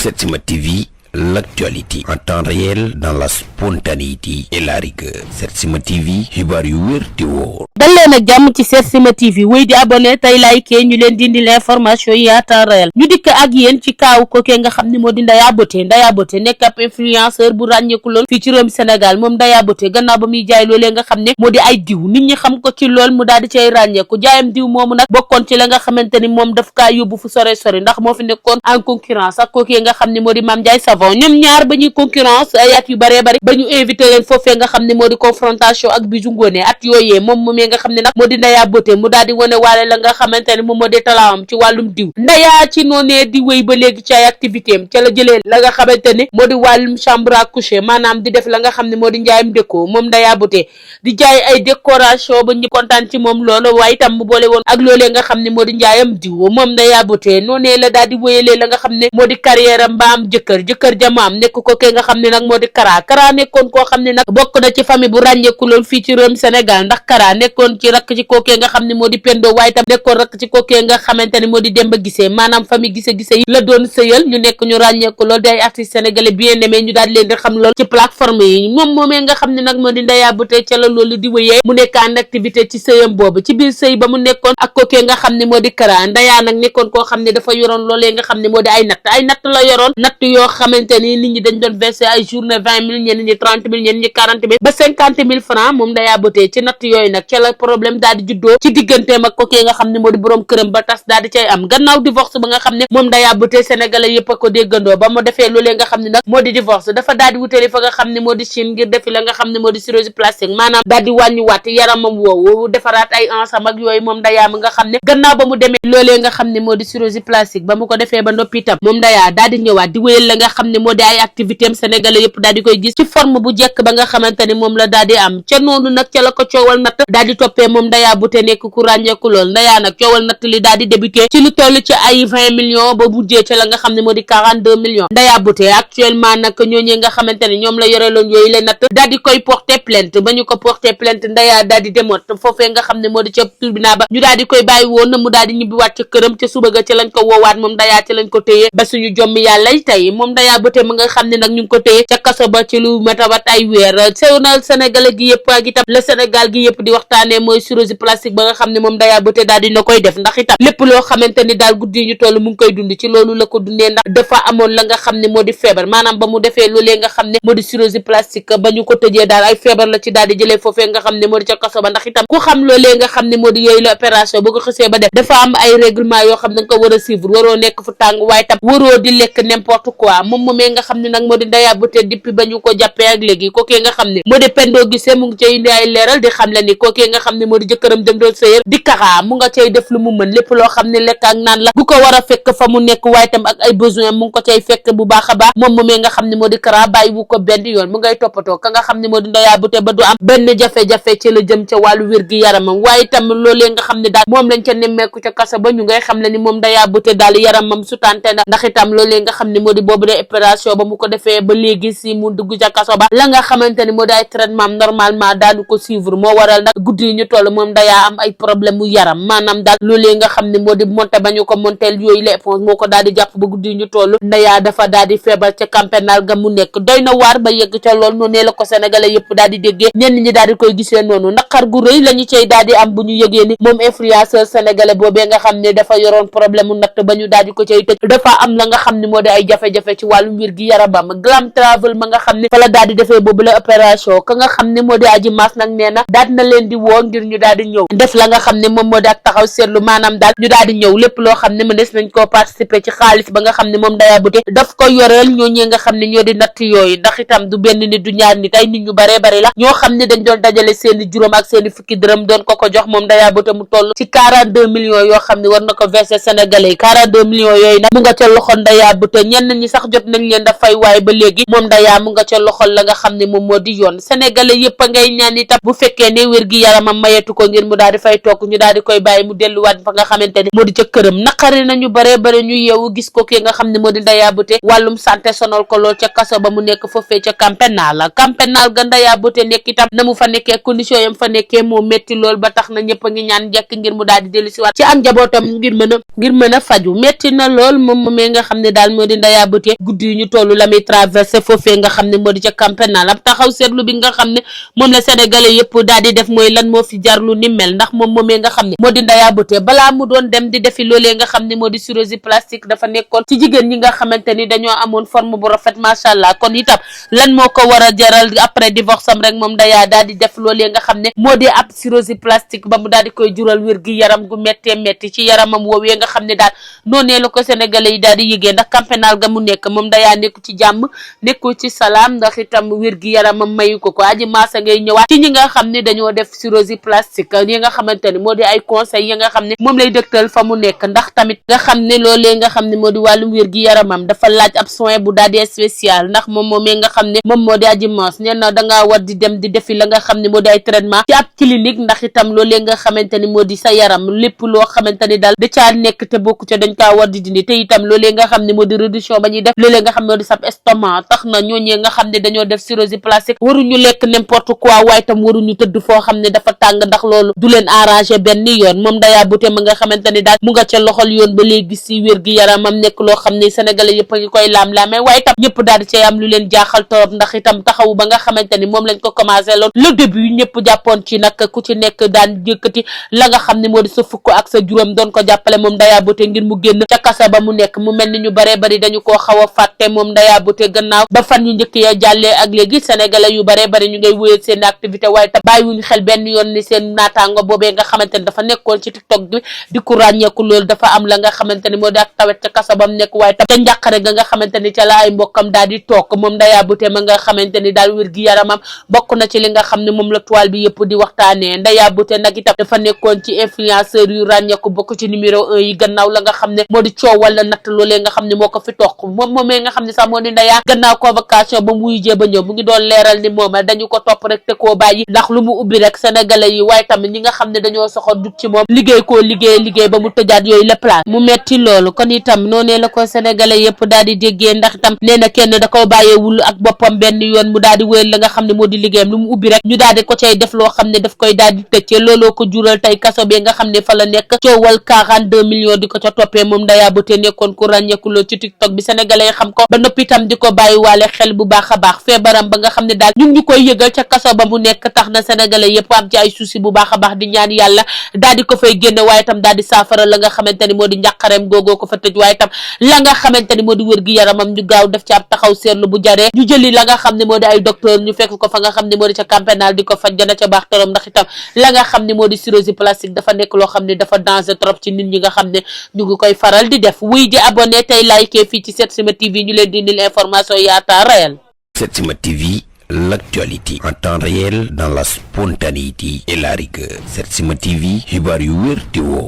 Setsima TV, l'actualité en temps réel dans la spontanéité et la rigueur. Setsima TV, xibaar yu wér te wóor. dal leen ak jàmm ci Setsima TV wéy di abonné tey like ñu leen di indi l'information yi en temps réel ñu dikk ak yéen ci kaaw kookee nga xam ne moo di Ndaya Beauté nekk ab influenceur bu ràññeeku lool fii ci réewum Sénégal moom Ndaya Beauté gannaaw ba muy jaay loolee nga xam ne moo di ay diw nit ñi xam ko ci lool mu daal di cay ràññeeku jaayam diw moomu nag bokkoon ci la nga xamante ni moom daf kaa yóbbu fu sore ndax moo fi nekkoon en concurrence ak kookee nga xam ne moo di Mame Ndiaye Savon ñoom ñaar ba ñuy concurrence ay at yu bëree bëri ba ñu invité leen foofee nga xam ne moo di confrontation ak Bijou Ngoné at yooyee moom moomee nga xam ne nag moo di Ndaya Beauté mu daal di wane waale la nga xamante ne moom moo di talaam ci wàllum diw Ndaya ci noonee di wéy ba léegi ci ay activité am ca la jëlee la nga xamante ni moo di wàllum chambre à coucher maanaam di def la nga xam ne moo di njaayam déco moom Ndaya Beauté di jaay ay décoration ba ñu kontaan ci moom loolu waaye itam mu boole woon ak loolee nga xam ne moo di njaayam diw moom Ndaya Beauté noonee la daal di wéyalee la nga xam ne moo di carrière am ba am jëkkër jamaam nekk ko ke nga xam ne nag moo di Kara nekkoon koo xam ne nag bokk na ci famille bu ràññeeku lool fii ci réewum Sénégal ndax Kara nekkoon ci rakk ci kookee nga xam ne moo di Pendo waaye tam nekkoon rakk ci kookee nga xamante ne moo di Demba Guissé maanaam famille Guissé yi la doon sëyal ñu nekk ñu ràññeeku lool di ay artistes sénégalais bien aimé ñu daal di leen di xam lool ci plateforme yi moom moomee nga xam ne nag moo di Ndaya Beauté ca la loolu di wéyee mu nekk en activité ci sëyam boobu ci biir sëy ba mu nekkoon ak kookee nga xam ne moo di Kara Ndaya nag nekkoon koo xam ne dafa yoroon loolee nga xam ne moo di ay natt la yoroon natt yoo xamante ni nit ñi dañ doon versé ay journée 20 000 ñenn ñi 30 000 ñenn ñi 40 000 ba 50 000 francs moom Ndaya Beauté ci natt yooyu nag ca la problème daal di juddoo ci digganteem ak kookee nga xam ne moo di boroom këram ba tas daal di cay am gannaaw divorce ba nga xam ne moom Ndaya Beauté sénégalais yëpp a ko déggandoo ba mu defee loolee nga xam ne nag moo di divorce dafa daal di wutali fa nga xam ne moo di Chine ngir defi la nga xam ne moo di chirurgie plastique maanaam daal di wàññiwaat yaramam woowu defaraat ay ansam ak yooyu moom Ndaya mi nga xam ne gannaaw ba mu demee loolee nga xam ne moo di chirurgie plastique ba mu ko defee ba noppi itam moom Ndaya daal di ñëwaat di wéyal la nga xam ne moo di ay activité am sénégalais yëpp daal di koy gis ci forme bu jekk ba nga xamante ni moom la daal di am ca noonu nag ca la ko coowal natt daal di toppee moom Ndaya Beauté nekk ku ràññeeku lool Ndaya nag coowal natt li daal di débuté ci lu toll ci ay 20 millions ba mujjee ca la nga xam ne moo di 42 millions Ndaya Beauté actuellement nag ñooñee nga xamante ne ñoom la yoreloon yooyu la natt daal di koy porter plainte ba ñu ko porter plainte Ndaya daal di demoot foofee nga xam ne moo di ca tribunal ba ñu daal di koy bàyyi woon mu daal di ñibbiwaat ca këram ca suba ga ca lañ ko woowaat moom Ndaya ca lañ ko téye ba suñu jommi yàlla tey moom Ndaya Beauté ma nga xam ne nag ñu ngi ko téye ca kaso ba ci lu matawat ay weer sewnal sénégalais gi yëpp ak itam le Sénégal gi yëpp di waxtaanee mooy chirurgie plastique ba nga xam ne moom Ndaya Beauté daal dina koy def ndax itam lépp loo xamante ni daal guddi ñu toll mu ngi koy dund ci loolu la ko dundee ndax dafa amoon la nga xam ne moo di feebar maanaam ba mu defee loolee nga xam ne moo di chirurgie plastique ba ñu ko tëjee daal ay feebar la ci daal di jëlee foofee nga xam ne moo di ca kaso ba ndax itam ku xam loolee nga xam ne moo di yooyu la opération bu ko xësee ba def dafa am ay règlement yoo xam ne nga ko war a suivre waroo nekk fu tàng waaye tam waroo di lekk n'importe quoi moom moomee nga xam ne nag moo di Ndaya Beauté depuis ba ñu ko jàppee ak léegi kookee nga xam ne moo di Pendo Guissé mu ngi cay indi ay leeral di xam le ni kookee nga xam ne moo di jëkkëram dem doon sëyal di Kara mu nga cay def lu mu mën lépp loo xam ne lekk ak naan la bu ko war a fekk fa mu nekk waaye tam ak ay besoin mu ngi ko cay fekk bu baax a baax moom moomee nga xam ne moo di Kara bàyyi wu ko benn yoon mu ngay toppatoo ka nga xam ne moo di Ndaya Beauté ba du am benn jafe-jafe ci la jëm ca wàllu wér gi yaramam waaye tam loolee nga xam ne daal moom lañ ca nemmeeku ca kaso ba ñu ngay xam le ni moom Ndaya Beauté daal yaramam sutante na ndax itam loolee nga xam ne moo di boobu de opération ba mu ko defee ba léegi si mu dugg ca kaso ba la nga xamante ni moo di ay traitement normalement daanu ko suivre moo waral nag guddi yi ñu toll moom Ndaya am ay problème mu yaram maanaam daal loolee nga xam ne moo di monté ba ñu ko monteel yooyu la éponge moo ko daal di jàpp ba guddi yi ñu toll Ndaya dafa daal di feebar ca camp pénal ga mu nekk doy na waar ba yegg ca lool noonu la ko sénégalais yëpp daal di déggee ñenn ñi daal di koy gisee noonu naqar gu rëy la ñu cay daal di am bu ñu yëgee ni moom influenceur sénégalais boobee nga xam ne dafa yoroon problème mu natt ba ñu daal di ko cay tëj dafa am la nga xam ne moo di ay jafe-jafe ci wàllu wér gi yaramam Glam Travel ma nga xam ne fa la daal di defee boobu la opération ka nga xam ne moo di Aji Mass nag nee na daal na leen di woo ngir ñu daal di ñëw def la nga xam ne moom moo di ak taxaw seetlu maanaam daal ñu daal di ñëw lépp loo xam ne mënees nañ koo participer ci xaalis ba nga xam ne moom Ndaya Beauté daf ko yoreel ñooñee nga xam ne ñoo di natt yooyu ndax itam du benn nit du ñaar nit ay nit ñu baree bari la ñoo xam ne dañ doon dajale seeni juróom ak seeni fukki dërëm doon ko jox moom Ndaya Beauté mu toll ci 42 millions yoo xam ne war na ko verser sénégalais 42 millions yooyu nag mu nga ca loxo Ndaya Beauté ñenn ñi sax jot nañ nañ leen da fay waaye ba léegi moom Ndaya mu nga ca loxol la nga xam ne moom moo di yoon sénégalais yëpp a ngay ñaan itam bu fekkee ne wér gi yaramam mayetu ko ngir mu daal di fay toog ñu daal di koy bàyyi mu delluwaat fa nga xamante ni moo di ca këram naqari nañu bare ñu yeewu gis ko ki nga xam ne moo di Ndaya Beauté wàllum santé sonal ko lool ca kaso ba mu nekk foofee ca camp pénal ga Ndaya Beauté nekk itam na mu fa nekkee condition yam fa nekkee moo métti lool ba tax na ñëpp a ngi ñaan njëkk ngir mu daal di dellu si waat ci ak njabootam ngir mën a faju métti na lool moom mee nga xam ne daal moo di Ndaya Beauté guddi yu ñu tollu la muy traversé foofee nga xam ne moo di ca camp pénal am taxaw seetlu bi nga xam ne moom la sénégalais yëpp daal di def mooy lan moo fi jar lu ni mel ndax moom moomee nga xam ne moo di Ndaya Beauté balaa mu doon dem di defi loolee nga xam ne moo di chirurgie plastique dafa nekkoon ci jigéen ñi nga xamante ni dañoo amoon forme bu rafet macha allah kon itam lan moo ko war a jaral après divorce am rek moom Ndaya daal di def loolee nga xam ne moo di ab chirurgie plastique ba mu daal di koy jural wér gi yaram gu méttee métti ci yaramam woowee nga xam ne daal noonee la ko sénégalais yi daal di yëgee ndax camp pénal ga mu nekk moom Ndaya nekku ci jàmm nekku ci salaam ndax itam wér gi yaramam mayu ko aji maasa ngay ñëwaat ci ñi nga xam ne dañoo def chirurgie plastique yi nga xamante ni moo di ay conseils yi nga xam ne moom lay dëgtal fa mu nekk ndax tamit nga xam ne loolee nga xam ne moo di wàllum wér gi yaramam dafa laaj ab soin bu daal di spécial ndax moom moomee nga xam ne moom moo di aji maas nee na dangaa war di dem di defi la nga xam ne moo di ay traitement ci ab clinique ndax itam loolee nga xamante ni moo di sa yaram lépp loo xamante ni daal da caa nekk te bokku ca dañ kaa war di dindi te itam loolee nga xam ne moo di réduction ba ñuy def loolee nga xam ne moo di sab estomac tax na ñooñee nga xam ne dañoo def chirurgie plastique waruñu lekk n'importe quoi waaye tam waruñu tëdd foo xam ne dafa tàng ndax loolu du leen arrangé benn yoon moom Ndaya Beauté ma nga xamante ni daal mu nga ca loxol yoon ba léegi si wér gi yaramam nekk loo xam ne sénégalais yëpp a ngi koy laam-laamee waaye itam ñëpp daal di cay am lu leen jaaxal torop ndax itam taxawu ba nga xamante ni moom lañ ko commencé loon le début ñëpp jàppoon ci nag ku ci nekk daan yëkkati la nga xam ne moo di sa fukk ak sa juróom doon ko jàppale moom Ndaya Beauté ngir mu génn ca kasa ba mu nekk mu mel ni ñu baree bari dañu koo xaw a fàtte moom Ndaya Beauté gannaaw ba fan yu njëkk ya jàllee ak léegi sénégalais yu baree bari ñu ngay wéyal seen activité waaye tam bàyyiwuñu xel benn yoon ni seen naataango boobee nga xamante ni dafa nekkoon ci TikTok bi di ko ràññeeku loolu dafa am la nga xamante ni moo di ak tawet ca kasa ba mu nekk waaye tam ca njàqare ga nga xamante ni ca la ay mbokkam daal di toog moom Ndaya Beauté ma nga xamante ni daal wér gi yaramam bokk na ci li nga xam ne moom la toile bi yëpp di waxtaanee Ndaya Beauté nag itam dafa nekkoon ci influenceur yu ràññeeku bokk ci numéro 1 yi gannaaw la nga xam ne moo di coowal la natt loolee nga xam ne moo ko fi toog moom moomee nga xam ne sax moo di Ndaya gannaaw convocation ba mu wuyjee ba ñëw mu ngi doon leeral ni moom dañu ko topp rek te koo bàyyi ndax lu mu ubbi rek sénégalais yi waaye tamit ñi nga xam ne dañoo soxor dug ci moom liggéey ba mu tëjaat yooyu la place mu metti loolu kon itam noonee la ko sénégalais yëpp daal di déggee ndax itam nee na kenn da ko bàyyeewul ak boppam benn yoon mu daal di wéyal la nga xam ne moo di liggéeyam lu mu ubbi rek ñu daal di ko cay def loo xam ne daf koy daal di tëccee looloo ko jural tey kaso bi nga xam ne fa la nekk coowal 42 millions di ko ca toppee moom Ndaya Beauté nekkoon ku ràññeeku loolu ci TikTok bi sénégalais yi xam ko ba noppi itam di ko bàyyi waale xel bu baax a baax feebaram ba nga xam ne daal ñu ngi koy yëgal ca kaso ba mu nekk tax na sénégalais yëpp am ci ay souci bu baax a baax di ñaan yàlla daal di ko fay génne waaye itam daal di saafara la nga xamante ni moo di njàqareem googoo ko fa tëj waaye itam la nga xamante ni moo di wér gi yaramam ñu gaaw def ci ab taxaw seetlu bu jaree ñu jëli la nga xam ne moo di ay docteur ñu fekk ko fa nga xam ne moo di ca camp pénal di ko faj gën a ca baax torom ndax itam la nga xam ne moo di chirurgie plastique dafa nekk loo xam ne dafa danger trop ci nit ñi nga xam ne ñu ngi koy faral di def wuy di abonné tey liké fii ci Setsima TV ñu leen di indil information yi à temps réel. Setsima TV, l'actualité en temps réel dans la spontanéité et la rigueur. Setsima TV, xibaar yu wér te wóor.